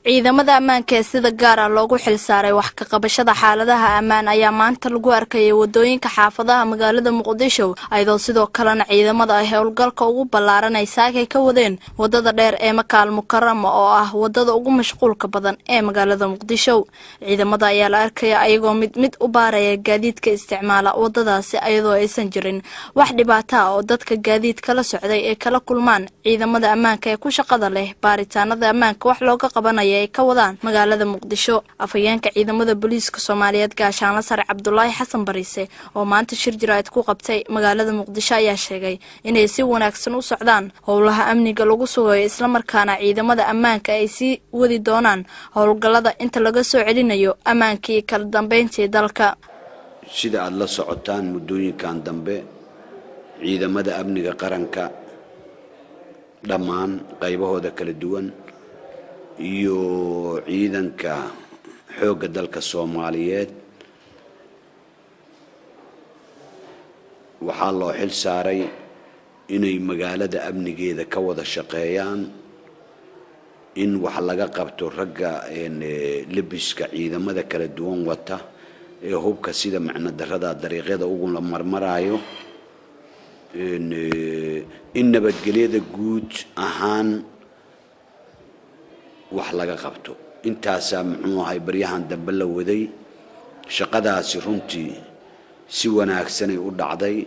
Ciidamada ammaanka ee sida gaar ah loogu xilsaaray wax ka qabashada xaaladaha ammaan ayaa maanta lagu arkayay wadooyinka xaafadaha magaalada Muqdisho, iyadoo sidoo kalena ciidamada ay howlgalka ugu ballaaran ay saakay ka wadeen wadada dheer ee Makaal Mukarama, oo ah wadada ugu mashquulka badan ee magaalada Muqdisho. Ciidamada ayaa la arkaya ayagoo mid mid u baaraya gaadiidka isticmaala wadadaasi, ayadoo aysan jirin wax dhibaato ah oo dadka gaadiidka la socday ay kala kulmaan ciidamada ammaanka ee ku shaqada leh baaritaanada ammaanka wax looga qabanaya ay ka wadaan magaalada Muqdisho. Afhayeenka ciidamada booliiska Soomaaliyeed, Gaashaanla Sare Cabdulaahi Xasan Bariise, oo maanta shir jaraa'id ku qabtay magaalada Muqdisho, ayaa sheegay inay si wanaagsan u socdaan howlaha amniga lagu sugayo, islamarkaana ciidamada ammaanka ay sii wadi doonaan howlgallada inta laga soo celinayo ammaankii kala dambeyntii dalka. Sida aada la socotaan, muddooyinkan dambe ciidamada amniga qaranka dhammaan qaybahooda kala duwan iyo ciidanka xoogga dalka Soomaaliyeed waxaa loo xil saaray inay magaalada amnigeeda ka wada shaqeeyaan, in wax laga qabto ragga lebiska ciidamada kala duwan wata ee hubka sida macno darrada dariiqyada ugula marmaraayo, in nabadgelyada guud ahaan wax laga qabto. Intaasaa muxuu ahay baryahan dambe la waday shaqadaasi. Runtii si wanaagsanay u dhacday.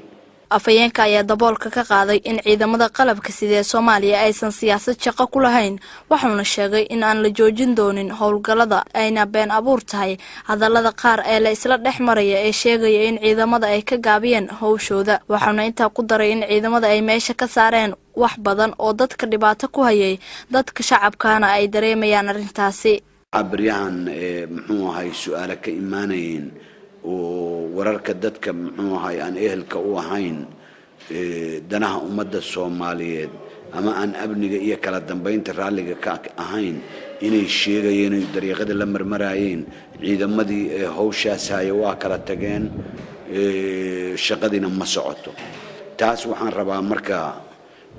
Afhayeenka ayaa daboolka ka qaaday in ciidamada qalabka sida ee Soomaaliya aysan siyaasad shaqo ku lahayn, waxuuna sheegay in aan la joojin doonin howlgallada, ayna been abuur tahay hadallada qaar ee la isla dhex maraya ee sheegaya in ciidamada ay ka gaabiyeen howshooda. Waxauna intaa ku daray in ciidamada ay meesha ka saareen wax badan oo dadka dhibaato ku hayay, dadka shacabkaana ay dareemayaan arrintaasi. Baryahan muxuu ahay su-aalo ka imaanayeen oo wararka dadka muxuu ahay aan ehelka u ahayn danaha ummadda Soomaaliyeed ama aan amniga iyo kala dambeynta raalliga ka ahayn inay sheegayeen oy dariiqada la marmaraayeen ciidamadii howshaas haya waa kala tageen, shaqadiina ma socoto. Taas waxaan rabaa marka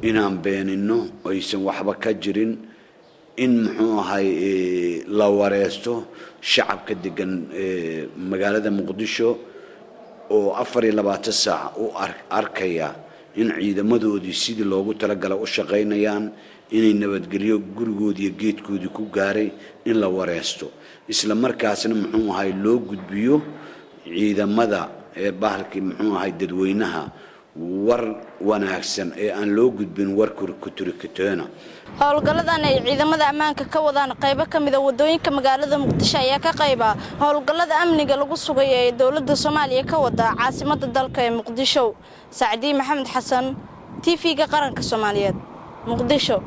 inaan beenino, aysan waxba ka jirin, in muxuu ahay la wareesto shacabka degan magaalada Muqdisho oo 24 saac u arkaya in ciidamadoodii sidii loogu talagala u shaqaynayaan, inay nabadgelyo gurigoodii iyo geedkoodii ku gaaray in la wareesto, isla markaasna muxuu ahay loo gudbiyo ciidamada ee bahalkii muxuu ahay dadweynaha war wanaagsan ee aan loo gudbin war kuturikuteena. Howlgalladan ay ciidamada ammaanka ka wadaan qaybo ka mida wadooyinka magaalada Muqdisho ayaa ka qayba howlgallada amniga lagu sugay ee dowladda Soomaaliya ka wada caasimada dalka ee Muqdisho. Sacdii Maxamed Xasan, TV-ga Qaranka Soomaaliyeed, Muqdisho.